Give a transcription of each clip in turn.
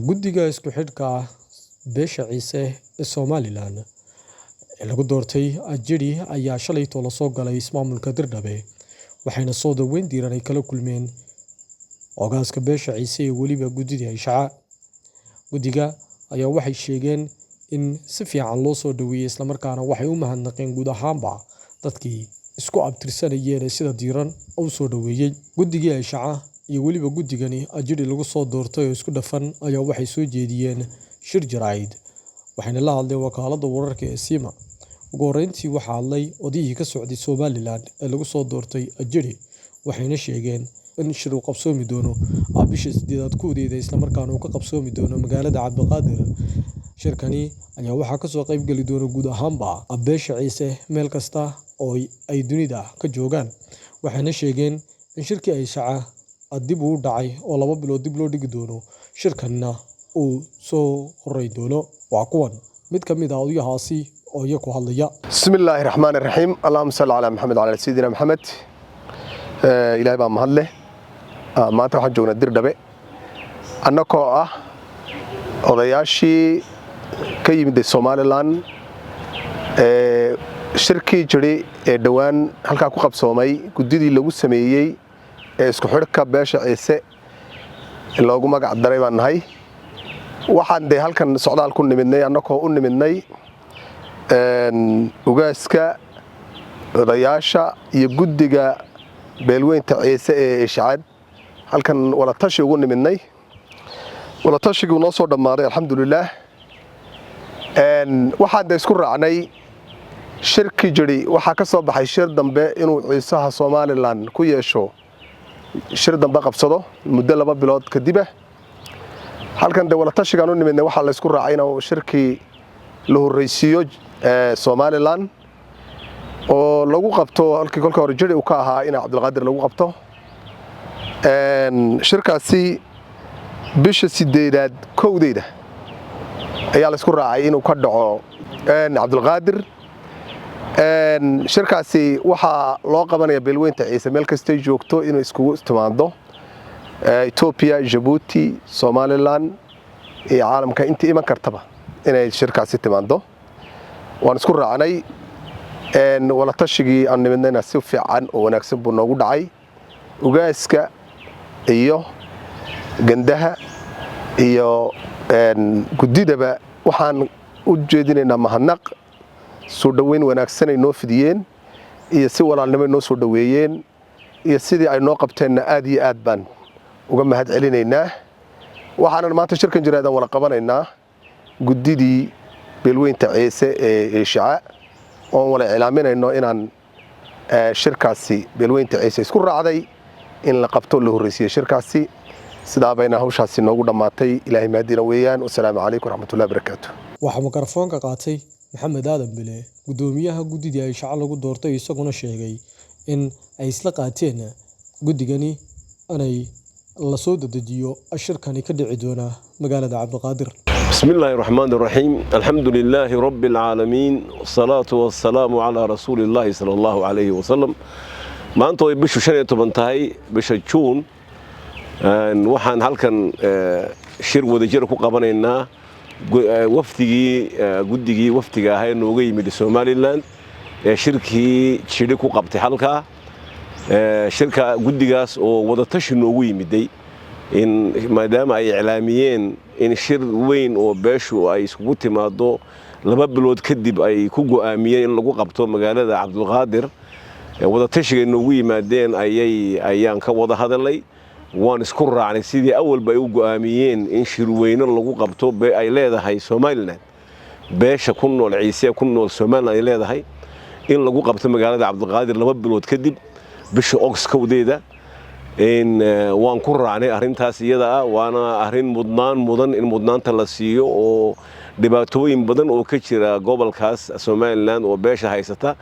Guddiga isku xidhka beesha Ciise ee Somalilan ee lagu doortay Ajiri ayaa shalayto la soo galay ismaamulka Dirdhabe, waxayna soo dhaweyn diiran ay kala kulmeen ogaaska beesha Ciise iyo weliba guddida Ayshaca. Guddiga ayaa waxay sheegeen in si fiican loo soo dhaweeyey, islamarkaana waxay u mahadnaqeen guud ahaanba dadkii isku abtirsanayeen ee sida diiran u soo dhaweeyey. Guddigii Ayshaca iyo weliba guddigani Ajiri lagu soo doortay oo isku dhafan ayaa waxay soo jeediyeen shir jaraa'id, waxayna la hadleen wakaaladda wararka ee Siima. Ugu horreyntii waxaa hadlay odayihii ka socday Somalilan ee lagu soo doortay Ajiri, waxayna sheegeen in shir uu qabsoomi doono bisha 8aad 1deeda, islamarkaana uu ka qabsoomi doono magaalada Cabdiqaadir. Shirkani ayaa waxaa kasoo qayb geli doona guud ahaanba beesha Ciise meel kasta oo ay dunida ka joogaan, waxayna sheegeen in shirkii Ayshaca dib uu dhacay oo 2 bilood dib loo dhigi doono, shirkanna uu soo horey doono. Waa kuwan mid ka mid ah odayahaasi oo iyagu hadlaya. بسم الله الرحمن الرحيم، اللهم صل على محمد وعلى سيدنا محمد. Ilaahay baa mahad leh. Maanta waxaan joognaa Dirdhabe annagoo ah odayaashii ka yimid Somalilan ee shirkii jiri ee dhowaan halkaa ku qabsoomay, guddidii lagu sameeyey ee isku xidhka beesha Ciise loogu magac daray baan nahay. Waxaan dee halkan socdaal ku nimidnay annagoo u nimidnay ugaaska, odayaasha iyo guddiga beelweynta Ciise ee Ishacad. Halkan walatashi ugu nimidnay. Walatashigu noo soo dhammaaday, alxamdulilaah. Waxaan de isku raacnay shirkii jiri waxaa ka soo baxay shir dambe inuu Ciisaha Somalilan ku yeesho, shir dambe qabsado muddo 2 bilood kadiba. Halkan de walatashigaan u nimidnay waxaa laysku raacay inuu shirkii la horreysiiyo Somalilan oo lagu qabto halkii kolka hore jiri uu ka ahaa in Cabdilqaadir lagu qabto shirkaasi. Bisha 8aad 1deeda ayaa laysku raacay inuu ka dhaco Cabdilqaadir shirkaasi. Waxaa loo qabanaya beelweynta Ciise meel kastay joogto inuu iskugu timaado, Etoobiya, Jabuuti, Somalilan iyo caalamka intii iman kartaba inay shirkaasi timaado. Waan isku raacnay. Walatashigii aan nimidnayna si fiican oo wanaagsan buu noogu dhacay. Ugaaska iyo gandaha iyo guddidaba waxaan u jeedinaynaa mahadnaq. Soo dhoweyn wanaagsanay noo fidiyeen iyo si walaalnimoy noo soo dhoweeyeen iyo sidii ay noo qabteenna aad iyo aad baan uga mahad celinaynaa. Waxaanan maanta shirkan jiraadaan wala qabanaynaa guddidii beelweynta Ciise ee Eeshaca oon wala iclaaminayno inaan shirkaasi beelweynta Ciise isku raacday in la qabto, la horreysiiye shirkaasi. Sidaa bayna hawshaasi noogu dhammaatay. Ilaahay mahadina weeyaan. Wasalaamu calaykum waraxmatullahi barakaatu. Waxaa mikrofoonka qaatay Maxamed Aadan Bile, guddoomiyaha guddidii Ayshaca lagu doortay, isaguna sheegay in ay isla qaateen guddigani inay la soo dedejiyo shirkani ka dhici doona magaalada Cabdiqaadir. بسم الله الرحمن الرحيم، الحمد لله رب العالمين، والصلاة والسلام على رسول الله صلى الله عليه وسلم. Maanta way bishu 15 tahay bisha Juun, waxaan halkan shir wadajir ku qabanaynaa wafdigii guddigii wafdiga ahaa ee nooga yimid Somalilan ee shirkii Jidhi ku qabtay halkaa. Shirka guddigaas oo wadatashi noogu yimiday in maadaama ay iclaamiyeen in shir weyn oo beeshu ay iskugu timaado 2 bilood kadib ay ku go'aamiyeen in lagu qabto magaalada Cabdulqaadir, wadatashiga noogu yimaadeen ayaan ka wada hadalay. Waan isku raacnay sidii awalba ay u go'aamiyeen in shirweyne lagu qabto ay leedahay Somalilan, beesha ku nool Ciise ku nool Somalilan ay leedahay, in lagu qabto magaalada Cabdulqaadir 2 bilood kadib, bisha August 1deeda. Waan ku raacnay arrintaas iyada ah, waana arrin mudnaan mudan in mudnaanta la siiyo oo dhibaatooyin badan oo ka jira gobolkaas Somalilan oo beesha haysata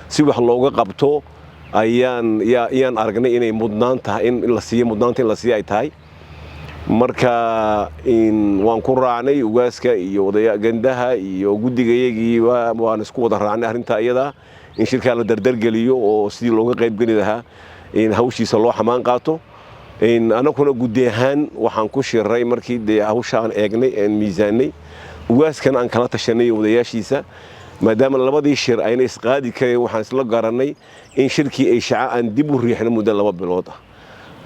si wax looga qabto ayaan yaan aragnay inay mudnaan tahay in la siiyo, mudnaanta in la siiyo ay tahay. Marka waan ku raacnay ugaaska iyo odaya gandaha iyo guddigayagii, waan isku wada raacnay arrintaa iyada in shirkaa la dardargeliyo oo sidii looga qaybgeli lahaa in hawshiisa loo xamaan qaato. Anaguna guddi ahaan waxaan ku shiray markii dee hawsha aan eegnay, aan miisaanay, ugaaskan aan kala tashanay odayaashiisa, maadaama labadii shir ayna isqaadi kareen, waxaan isla garannay in shirkii ay shaca aan dib u riixno muddo 2 bilood ah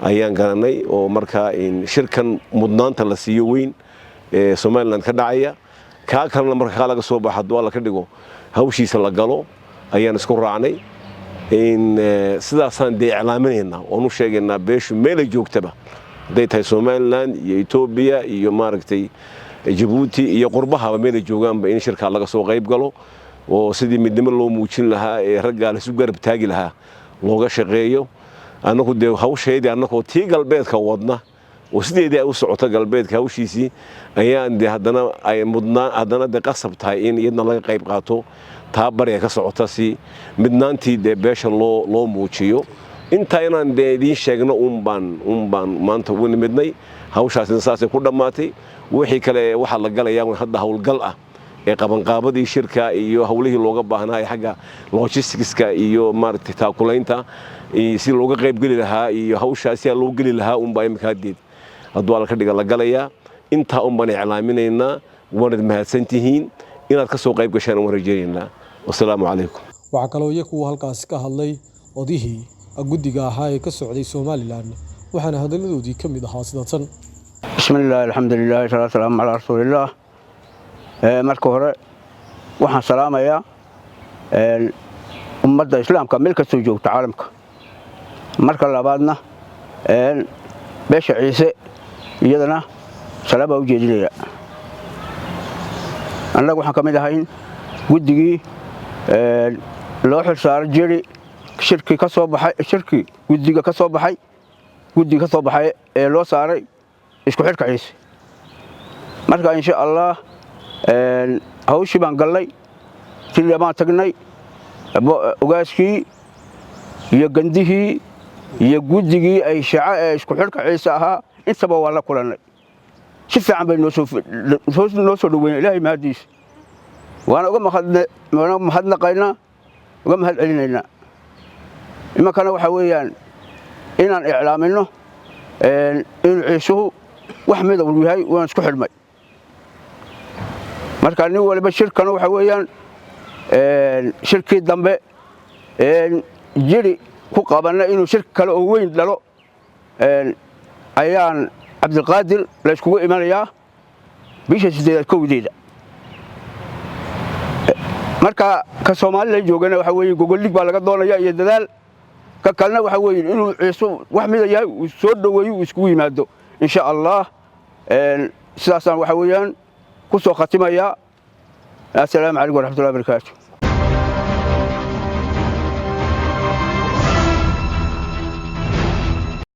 ayaan garanay, oo markaa shirkan mudnaanta la siiyo weyn ee Somaliland ka dhacaya, kaa kalena marka kaa laga soo baxo, hadduu Alla ka dhigo, hawshiisa la galo ayaan isku raacnay. Sidaasaan dee iclaaminaynaa oon u sheegaynaa beeshu meelay joogtaba, hadday tahay Somaliland iyo Etoobiya iyo maaragtay Jabuuti iyo qurbahaba, meelay joogaanba, in shirkaa laga soo qayb galo oo sidii midnimo loo muujin lahaa ee raggaa laisu garab taagi lahaa looga shaqeeyo. Annagu dee hawsheedii annagoo tii galbeedka wadna oo sideedii ay u socoto galbeedka hawshiisii, ayaan dee haddana ay mudnaan, haddana dee qasab tahay in iyadna laga qayb qaato taa bariga ka socota, si midnaantii dee beesha loo muujiyo. Intaa inaan dee idiin sheegno uun baan maanta ugu nimidnay. Hawshaasina saasay ku dhammaatay. Wixii kale waxaa la galayaa hadda howlgal ah ee qabanqaabadii shirka iyo howlihii looga baahnaa ee xagga logisticska iyo maaragtay taakulaynta si looga qaybgeli lahaa iyo hawshaas si loo geli lahaa unbaa imika haddeed, hadduu Alla ka dhiga, la galayaa. Intaa un baan iclaaminaynaa. Waanad mahadsantihiin inaad ka soo qayb gashaan waan rajaynaynaa. Wasalaamu calaykum. Waxaa kaloo iyagu halkaasi ka hadlay odihii guddiga ahaa ee ka socday Somaliland, waxaana hadalladoodii ka mid ahaa sida tan. Bismi illah, alxamdulilah, salaatu salaamu calaa rasuulillaah. Marka hore waxaan salaamayaa ummadda islaamka meel kastoo joogta caalamka. Marka labaadna beesha Ciise iyadana salaam baa u jeedinaya. Annagu waxaan ka mid ahayn guddigii loo xilsaaray jiri shirkii ka soo baxay, shirkii guddiga ka soo baxay, guddiga ka soo baxay ee loo saaray isku xidhka Ciise. Marka insha Allah hawshii baan gallay, sidii baan tagnay, ugaaskii iyo gandihii iyo guddigii ay shaca ee isku xidhka Ciise ahaa intaba waa la kulannay. Si fiican bay noo soo dhaweyn, Ilaahay mahadiisa. Waana uga mahadnaqaynaa, uga mahad celinaynaa. Imankana waxaa weeyaan inaan iclaamino inuu Ciisuhu wax midow yahay, waan isku xidhmay. Marka nin waliba shirkana waxa weeyaan shirkii dambe jiri ku qabanna inuu shir kale oo weyn dhalo ayaan Cabdiqaadir la iskugu imanayaa bisha 8aad 1deeda. Marka ka Soomaalila joogana waxa weeye gogoldhig baa laga doonaya iyo dadaal. Ka kalena waxa weeye inuu Ciisu wax mida yahay uu soo dhoweeyo, uu iskugu yimaado insha Allah. Sidaasaan waxa weeyaan ku soo khatimayaa. Assalaamu calaykum waraxmatullahi wabarakaatu.